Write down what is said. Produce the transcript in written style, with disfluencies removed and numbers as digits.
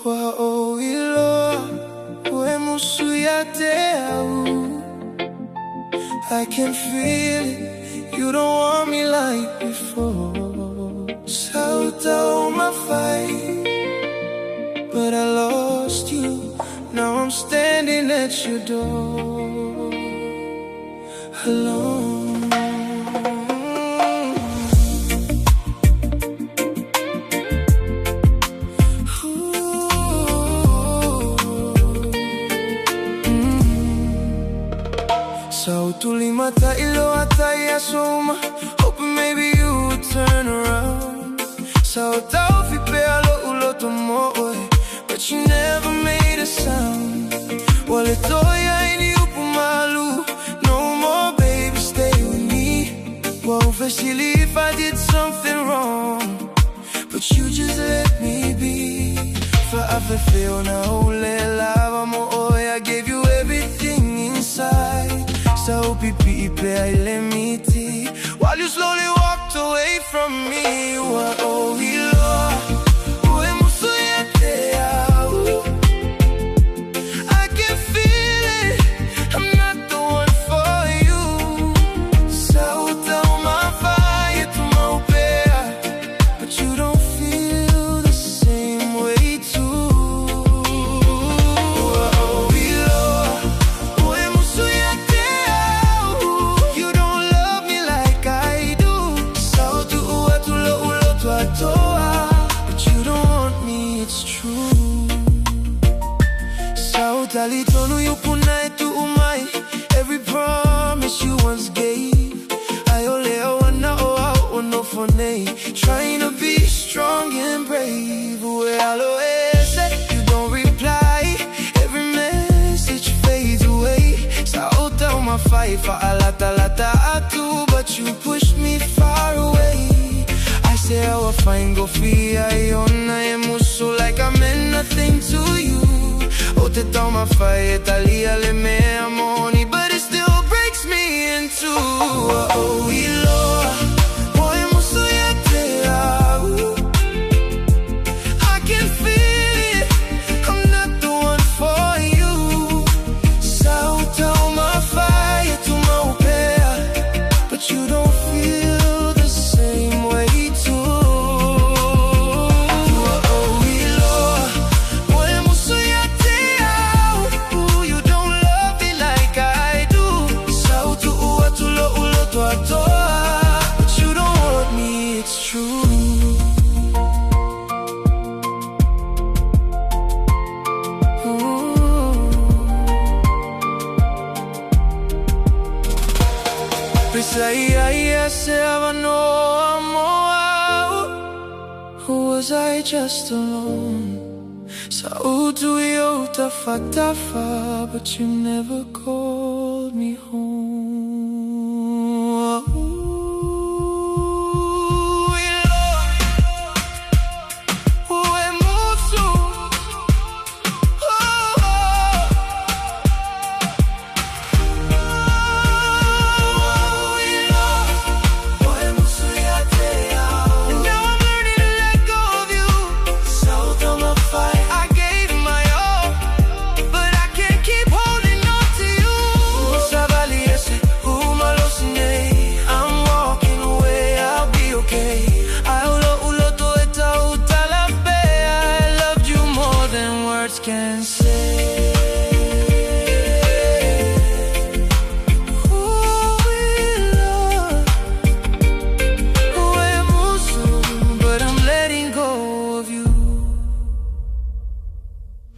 Ua ou iloa ua e musu ia te au. I can feel it, you don't want me like before. Sa ou taumafai, but I lost you. Now I'm standing at your door, alone. Ooh. Sa ou tulimata iloa tai aso uma, hoping maybe you would turn around. Sa ou taofi pea lo'u loto mo oe, but you never made a sound. Ua le toe i ai ni upu malu, no more baby, stay with me. Ua ou fesili if I did something wrong, but you just let me be. Fa'afefea ona ou le lava mo oe, I gave you everything inside. Sa ou pipi'i pea i le miti, while you slowly walked away from me. Ua ou iloa ua e musu ia te au. I can feel it, I'm not the one for you. Sa ou taumafai e tumau pea, but you don't feel the same way too. Ua ou iloa ua e musu ia te au. You don't love me like I do. Sa ou tu'u atu lo'u loto atoa, but you don't want me, it's true. Sa ou talitonu i upu na e tu'u mai, every promise you once gave. Ae o lea ua na o au ua nofo nei, trying to be strong and brave. Ua e alo ese, you don't reply. Every message fades away. Sa ou taumafai fa'alatalata atu, but you pushed me far away. I say ua faigofie ai ona e musu like I meant nothing to you. Ou te taumafai e talia le mea moni, but it still breaks me in two. Ua ou iloa ua e musu ia te au. I can feel it, I'm not the one for you. Sa ou taumafai e tumau pea, but you don't feel the same way too. Ua ou iloa ua e musu ia te au. You don't love me like I do. Sa ou tu'u atu lo'u loto atoa, but you don't want me, it's true. Ooh. Pisa ia ia se avanoa mo au. Or was I just alone? Sa ou tui i ou tafatafa, but you never called.